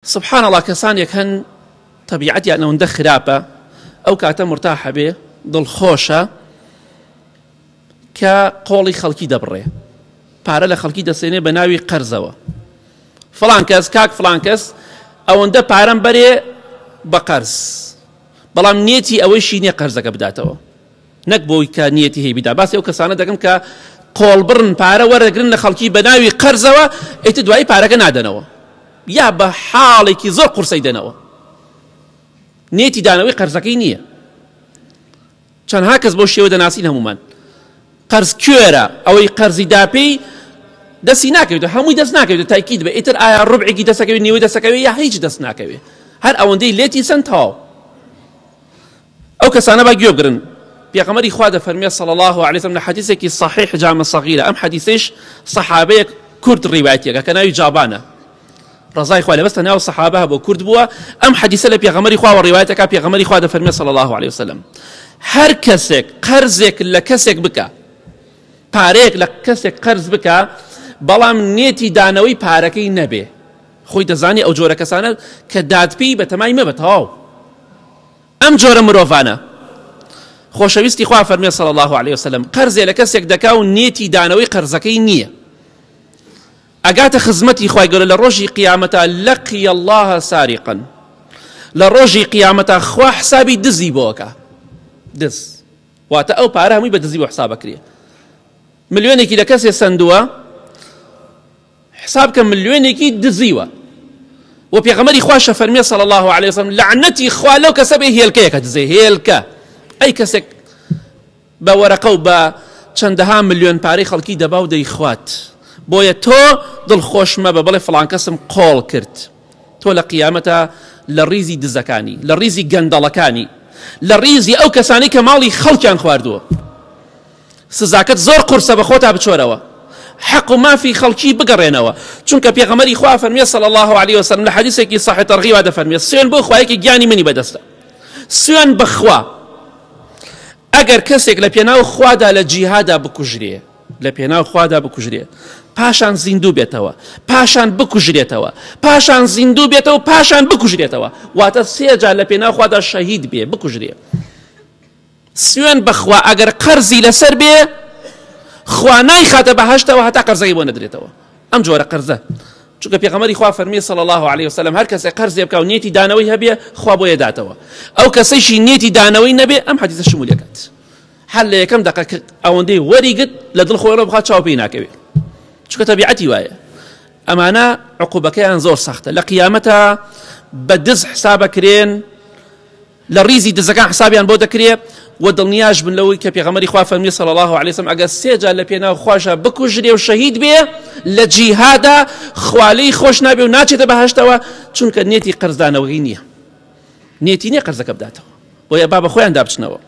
سبحان اللە کەسانێک هەن تەبیعەتیان ئەوەندە خراپە ئەو کاتە مرتاحە بێ دڵخۆشە کە قۆڵی خەڵکی دەبڕێ پارە لە خەڵکی دەسێنێ بە ناوی قەرزەوە فڵان کەس کاک فڵان کەس ئەوەندە پارەم بەرێ بە قەرز بەڵام نیەتی ئەوەیشی نییە قەرزەکە بداتەوە نەک بۆی کە نیەتی هەیە بیدا باسی ئەو کەسانە دەکەم کە قۆڵبڕن پارە وەرەگرن لە خەڵکی بە ناوی قەرزەوە ئیتر دوایی پارەکە نادەنەوە یا بە حاڵێکی زۆر قورسەی دەنەوە نیەتی دانەوەی قەرزەکەی نییە چەندها کەس بۆ شێوە دەناسین هەمومان قەرز کوێرە ئەوەی قەرزی داپێی دەستی ناکەوێت هەمووی دەست ناکەوێت تاکید بە ئیتر ئایا ڕبعێکی دەسەکەوێت نیوەی دەسەکەوێت یا هیچ دەست ناکەوێت هەر ئەوەندەی لێتی سەند تەواو ئەو کەسانە با گوێ بگرن پێغەمبەری خوا دەفەرمێ صلی الله علیه وسلم لە حەدیثێکی صحیح جامع صغیرە ئەم حەدیثەیش صحابەیەک کورد ڕیوایەتیەکە کە ناوی جابانە ڕەزای خوا لە بەستە ناو صحابە هەبوو کورد بووە ئەم حەدیثە لە پێغەمبەری خواوە ڕیوایەتەکە پێغەمبەری خوا دەفەرمێ صلی الله علیه وسلم هەر کەسێک قەرزێک لە کەسێک بکە پارەیەک لە کەسێک قەرز بکە بەڵام نێتی دانەوەی پارەکەی نەبێ خۆی دەزانی ئەو جۆرە کەسانە کە دادپی بەتەمای مەبە تەواو ئەم جۆرە مرۆڤانە خۆشەویستی خوا فەرمێ صلی الله علیه وسلم قەرزێ لە کەسێک دەکا و نیەتی دانەوەی قەرزەکەی نییە ئەگاتە خزمەتی خوای گەورە لە ڕۆژی قیامەتا لقی الله سارقا لە ڕۆژی قیامەتا خوا حسابی دزی بۆکە دز واتە ئەو پارە هەمووی بە دزی بۆ حسابەکرێ ملیۆنێکی لە کەسێ سندووە حساب کە ملیۆنێکی دزیوە و پێغەمبەری خوا فەرمیە صلی الله علیه وسلم لەعنەتی خوا لەو کەسە بێ هێلکەیەکە دزێ هێلکە ئەی کەسێک بە وەرەقە و بە چەندەها ملیۆن پارەی خەڵکی دەبا و دەیخوات بۆیە تۆ دڵخۆش مەبە بڵێ فڵان کەسم قۆڵ کرد تۆ لە قیامەتە لە ڕیزی دزەکانی لە ڕیزی گەندەڵەکانی لە ڕیزی ئەو کەسانی کە ماڵی خەڵکیان خواردووە سزاکەت زۆر قورسە بەخۆتا بچۆرەوە حەق و مافی خەڵکی بگەڕێنەوە چونکە پێغەمبەری خوا فەرمیە صلی الله علیه وسلم لە حەدیثێکی صحیح ترغیبا دەفەرمێ سوێن بۆ خوایەکی گیانی منی بەدەستە سوێن بەخوا ئەگەر کەسێک لە پێناو خوادا لە جیهادا بکوژرێ لە پێناو خوادا بکوژرێ پاشان زیندوو بێتەوە پاشان بکوژرێتەوە پاشان زیندوو بێتەوە پاشان بکوژرێتەوە واتە سێجار لە پێناو خوادا شەهید بێ بکوژرێ سوێن بەخوا ئەگەر قەرزی لەسەر بێ خوا نایخاتە بەهەشتەوە هەتا قەرزەکەی بۆ نەدرێتەوە ئەم جۆرە قەرزە چونکە پێغەمبەری خوا فەرمی صلی الله علیه وسلم هەر کەسێک قەرزێ بکا و نیەتی دانەوەی هەبێ خوا بۆ یەداتەوە ئەو کەسەیشی نیەتی دانەوەی نەبێ ئەم حەدیثە شمول دەکات هەر لە یەکەم دەقە ئەوەندەی وەریگرت لە دڵ خۆی بخات چاو پێی ناکەوێ چونکە تەبیعەتی وایە ئەمانە عقوبەکەیان زۆر سەختە لە قیامەتە بە دز حسابەکرێن لە ڕیزی دزەکان حسابیان بۆ دەکرێ و دڵنیاش بن لەوەی کە پێغەمبەری خوا فەرمی صلی الله علیه وسلم ئەگەر سێ جار لە پێناو خواشا بکوژرێ و شەهید بێ لە جیهادا خوا لێی خۆش نابێ و ناچێتە بەهەشتەوە چونکە نیەتی قەرزدانەوەی نییە نیەتی نییە قەرزەکە بداتەوە بۆیە با بە خۆیاندا بچنەوە.